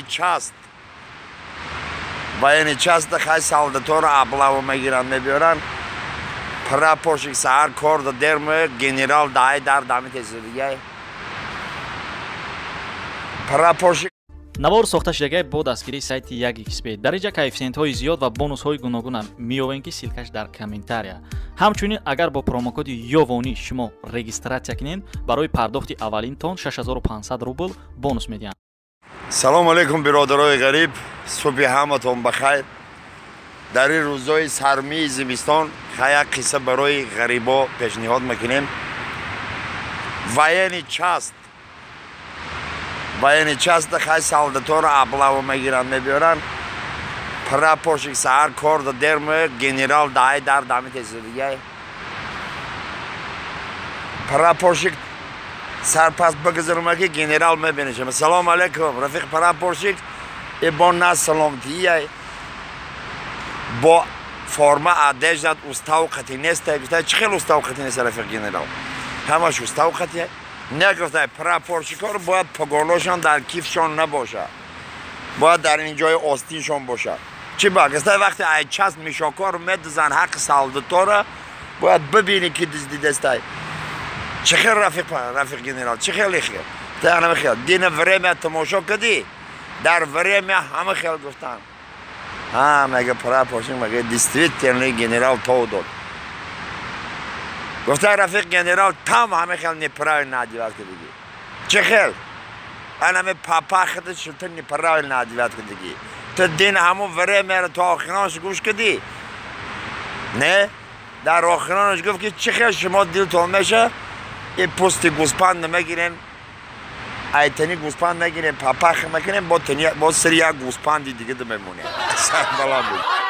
Часть военный часть хай солдаторо облава мегиранд, мебиёранд. Прапорщик саҳар кор да дер меояд, генерал даҳай дар дами тезидигай прапорщик. Навор сохта шудагай бо дастгирии сайти 1xb. Дар инҷа коэффисиентҳои зиёд ва бонусҳои гуногунам меёбем, ки ссылка ш дар комментария. Ҳамчунин, агар бо промокоди ёвонӣ шумо регистрация кунед, барои пардохти аввалинтон 6500 рубл бонус медиҳанд. Салому алейкум, биродарои ғариб, субҳи ҳаматон ба хайр. Дар ин рӯзҳои сармии зимистон як қисса барои ғарибо пешниҳод мекунем. Военный часть, военный часть хай солдаторо облава мегиранд, мебиёранд. Прапорщик саҳар кор да дер меояд, генерал даҳай дар дами тезидигай прапорщик сарпаст бигзарума, ки генерал мебинашам. Салому алейкум, рафиқ прапорщик. Э, бо на саломтияй, бо форма одежда т устав қати неста. Гуфта: «Чӣ хел устав қати неста, рафиқ генерал? Ҳамаш устав қати». Не, гуфта, прапорщикҳоро бояд погоношон дар кифшон набошад, бояд дар ин ҷои остиншон бошад. Чӣ ба? Гуфта, вақте ай часть мешокҳоро медузанд, ҳаққи солдатора бояд бибинӣ, ки дуздидастай. Чӣ хел, рафиқ генерал, чӣ хел хел? Ҳама хел дина «Время» тамошо кардӣ? Дар «Время» ҳама хел гуфтанд. Ҳа, мега прапорщик, мега, действительно генерал тов дод. Гуфта: «Рафиқ генерал, там ҳама хел неправильно одевать кардагӣ. Чӣ хел? Анаме папахата шута неправильно одевать кардагӣ. Ту дин ҳамун «Время» ро то охиронаш гӯш кардӣ?» Не, дар охиронаш гуфт, ки чӣ хел шумо дилтон меша, и пусти гӯспанд намегирен, айтани гӯспанд мегирем, папах мекунем, бо сари як гӯспанди дига мемонем. Сарбаланд буд.